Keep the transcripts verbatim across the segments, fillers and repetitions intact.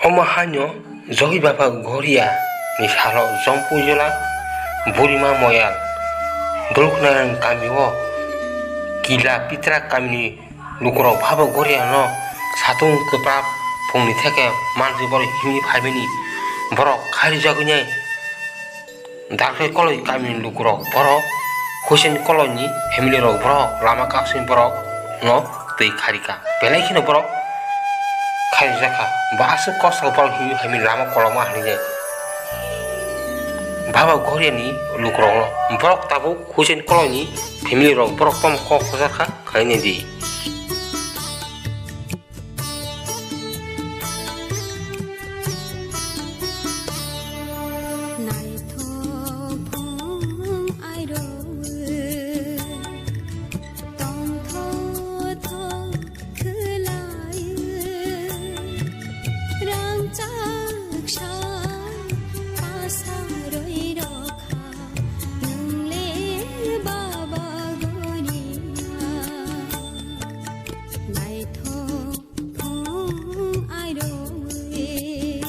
Omo haino Jogi Baba Goria ni salo Jompuijwla Burima Moyal Dulknairang kami o Kila Pitra kami ni lukurok Baba Goria no satung kwprak phungni theke manjwi borok himwi phaimani borok kharijagwi nai. Darkhai Koloi kamini lukurok borok Hussein Koloini family rok borok lama kaksini borok no twi kharika. Belai kheno borok kharijak kha. Bo aswk kosto borok himwi phaimani lama kolokma hinwi. Baba Goriani lukurok no borok tabuk Hussein Koloini family rok borok tamo kok hojar kha khainai di. Naithok phung airo tongthothok khwlai rangchak sa pasarwi rokha nwngle baba goriya. Naithok phung airoi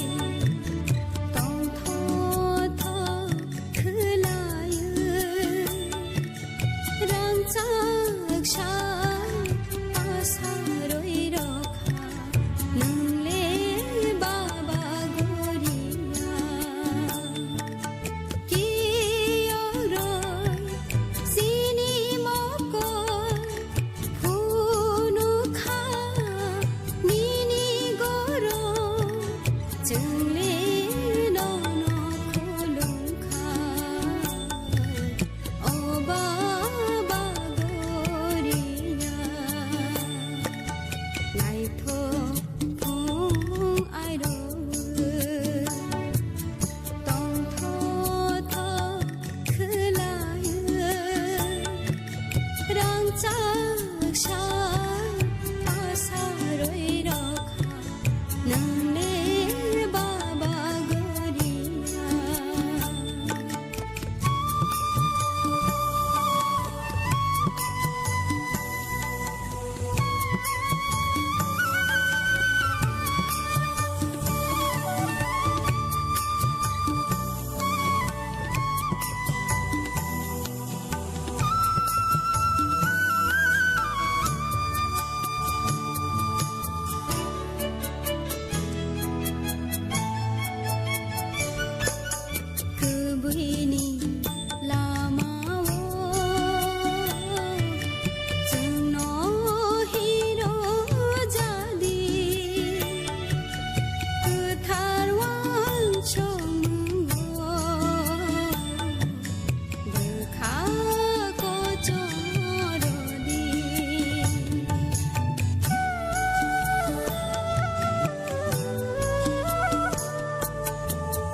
tongthothok khwlaiwi rangchak sa pasarwi rokha nwngle baba goriya. Kiyoroi chini mokol phunukha nini gorom, chwngle nono khulumkha, o baba goriya. Naithok phung airoi tongthothok khwlaiwi rangchak sa pasarwi rokha nwngle baba goriya. Kwbwini lamao chwngno hiro jadi, kwthar uansukmung bwkha kochorodi.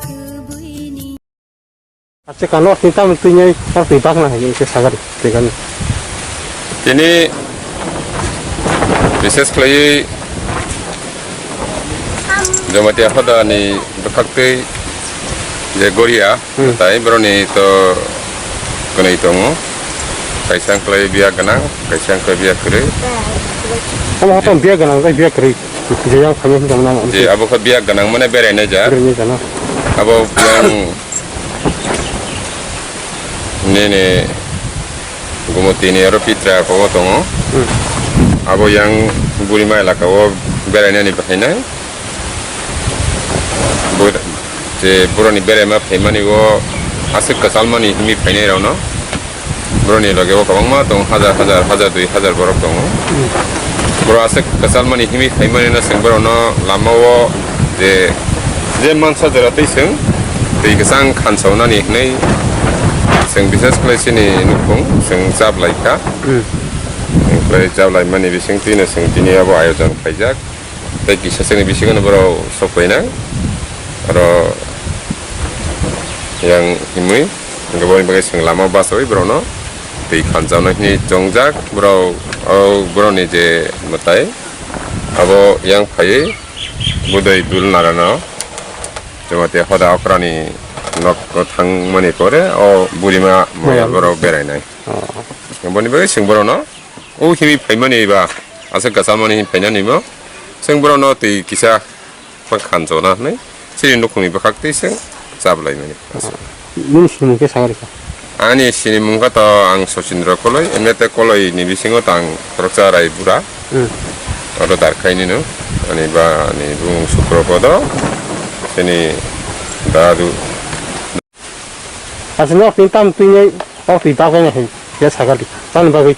Kwbwini. Acha kano twi tamo twi nyai, tamo twi bakna hai khe sagari twi kano. Tini bises khlaiwi Jamatia hodani bwkhaktwi je Goria, hmm, tai boroni to kwnwi tongo. Kaisa wngkhlai biya gwnang, kaisa wngkhlai biya kwrwi. Tamo hotom biya gwnang, tei biya kwrwi. Je yang khamya hinjang nang. Je abo kha biya gwnang mane berai nai ja. Berai nai ja na. Abo yang nini Gumutini aro Pitra kogo tongo. Hmm. Abo yang Burima elaka o berainani bahainai. Bo-, je boroni beraima phaimani o aswk kwchalmani himwi phainai rokno. Boroni loge o kwbangma tongo, hajar hajar, hajar dui hajar borok tongo. Hmm. Borok aswk kwchalmani himwi phaimani no chwng borokno lama o je, je mansa jora twi chwng twi kwchang khansaunani hwnwi chwng bises khlai chini nukhung chwng chaplai kha. Hmm. Chwng khlai chaplaimani bising twino chwng tini abo ayojon khaijak. Tei kisa chwngni bisingo no borok sok painai. Oro yang himwi, hwnkhe boni bagwi chwng lama bachaui borokno twi khanjaknai hwnwi chongjak. Borok, o borokni je mwtai, abo yang phaiwi budai dul narano, Jamatia hoda okrani nok thangmani pore o Burima Moyal. Moyal borok berainai. Oh. Boni bagwi chwng borokno o himwi phaimani ba aswk kwchalmani himwi phainani bo chwng borokno twi kisa Khanjona hwnwi chini nukhungni bwkhak twi chwng chaplaimani. Nini sinimung khe sagarikha? Ani sinimung kha to ang Sachindra Koloi, M A T Koloi ni bisingo tang khoroksa Raibura. Hmm. Oro Darkhaini no, ani ba ani bung Supropodo, chini dadu. Aswk no twi tam twi nai, o twi bagwi nai, ya sagarikha, tamni bagwi.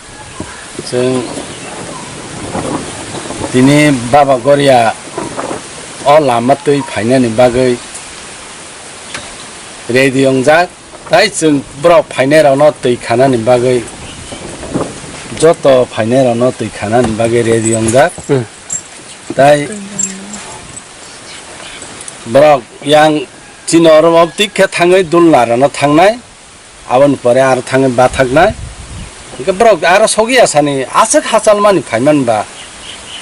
Chwng tini Baba Goria o lama twi phainani bagwi ready wngjak, tai chwng borok phainairokno twi khanani bagwi, joto phainairokno twi khanani bagwi ready wngjak. Hmm. Tai borok yang chini oro obtik khe thangwi dulnarano thangnai. Aboni pore aro thangwi bathaknai. Hwnkhe borok aro sogwi asani aswk hachalmani phaimanba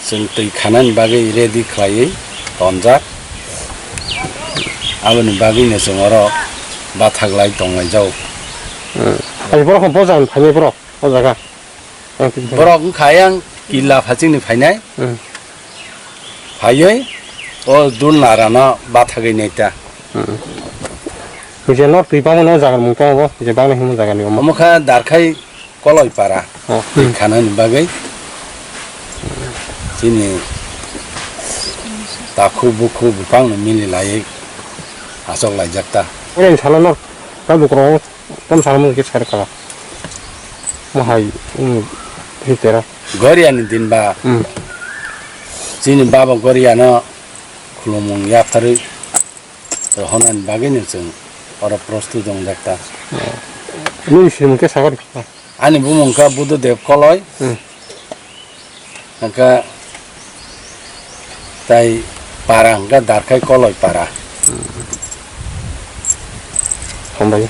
chwng twi khanani bagwi ready khlaiwi tonjak. Aboni bagwino chwng oro bathaklai tonglaijao. Hmm. Ani borok khe bojan phainai borok o jaga. Borok wngkha yang killa phachingni phainai. Hmm. Phaiwi o dulnarano bathagwi naita. Hmm. Hwnkhe no twi bagwino jaga mung tongo bo, je bagwi hwnmung jaga ni omo. Omo kha Darkhai Koloi para. Oh. Twi khanani bagwi chini takhu bukhu bupangno mili laiwi achok laijak ta. Ere salo no, ta bukrok. Tam salmung khe sar kha. Mo hai, um, hitera. Goria ni din ba. Hmm. Chini baba Goria no khulumung yapharwi rohonani bagwi no chwng oro prostut wngjak ta. Nini sinimung khe sagarikha? Ani bumung kha Buddhadev Koloi. Hmm. Hwnkhe tai para hwnkhe Darkhai Koloi para. Hambai.